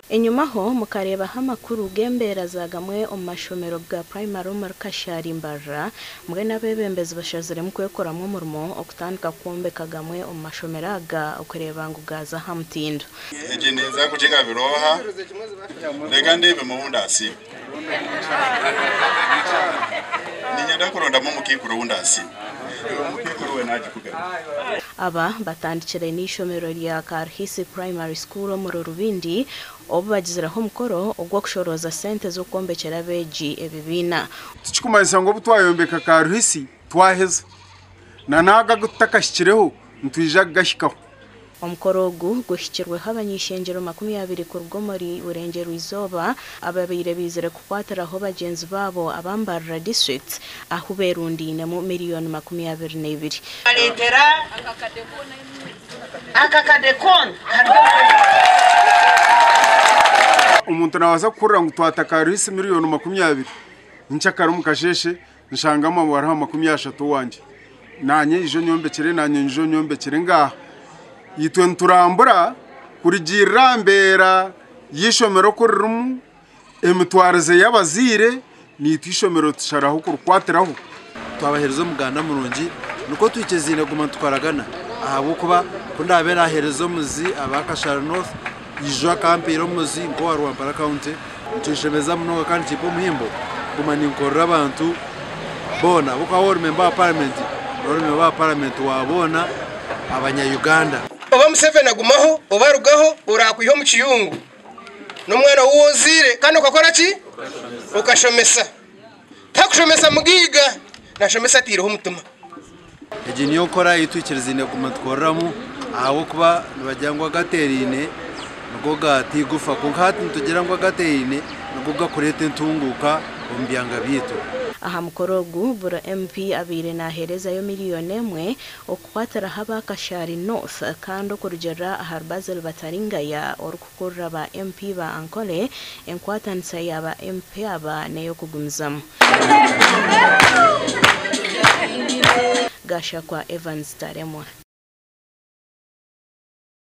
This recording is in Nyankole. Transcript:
Enyimaho mukareebaho amakuru g'embeera za gamwe omu mashomero ga purayimari omuri Kashari Mbarara, mbwenu abeebembezi bashaziremu kwekoramu omurimo okutandika kwombeka gamwe omu mashomero aga okureeba ngu gaaza aha mutindo. Egi ninza kugigabira oha? Reka ndeebemu ou ndaasiime. Niinyenda kurondamu omukaikuru ou ndaasiime. Omukaikuru we naagikugabira. Aba batandikire n'eishomero rya Karuhisi Primary School omuri Rubindi obu bagizireho omukoro ogw'okushorooza sente z'okwombekyera abeegi ebibiina. Tikikumanyisa ngu obu twayombeka Karuhisi twaheza. Na n'aga agu tutakashikireho nitwija kugahikaho. Omukoro ogu guhikirweho abany'eishengyero 20 kuruga omuri Burengyerwa-izooba ababaire baizire kukwatiraho bagyenzi baabo aba Mbarara district ahu berundiinemu miriyoni 22. Bareetera akakade koona kari. Omuntu naabaasa kuhurira ngu twata Karuhisi miriyoni 20, nkyakare omu kasheeshe nshangamu hariho 30 owangye. Naanye ija onyombekire, naanye nyija onyombekire. Ngaaha itwe niturambura kurugiirira aha mbeera y'eishomero oku ririmu, emitwarize y'abazaire, naitwe eishomero tusharaho kurikwatiraho. Twabaheereza omuganda murungi nikwo twikirizaine kuguma nitukoragana ahabw'okuba ku ndaabe naaheereza omuzi aba Kashari North ijo akampeera omuzi nk'owa Rwampara County nikinshemeza munonga kandi nikimpa omuhimbo kuguma ninkorera abantu boona ahabw'okuba waaba ori memba wa paramenti nooba ori memba wa paramenti wa boona abanya-Uganda. Oba Museveni agumaho oba arugaho, oraakwiha omu kiyungu n'omwana ou ozaire kandi okakora ki? Okashomesa. Takushomesa mugaiga, naashomesa ataireho omutima. Egi niyo nkora ei twikirizaine kuguma nitukoreramu ahabw'okuba nibagira ngu agateeraine nigo gaata eigufa kwonka hati nitugira ngu agateeraine nigo gakureeta entunguuka omu byanga byaitu. Aha mukoro ogu, buri MP abaire naheerezayo miriyoni emwe okukwatiraho aba Kashari North kandi okurugiirira ahari Basil Bataringaya orikukurira ba MP ba Ankole, enkwatanisa ya ba MP aba n'ey'okugumizamu. Gashakwa Evans Taremwa.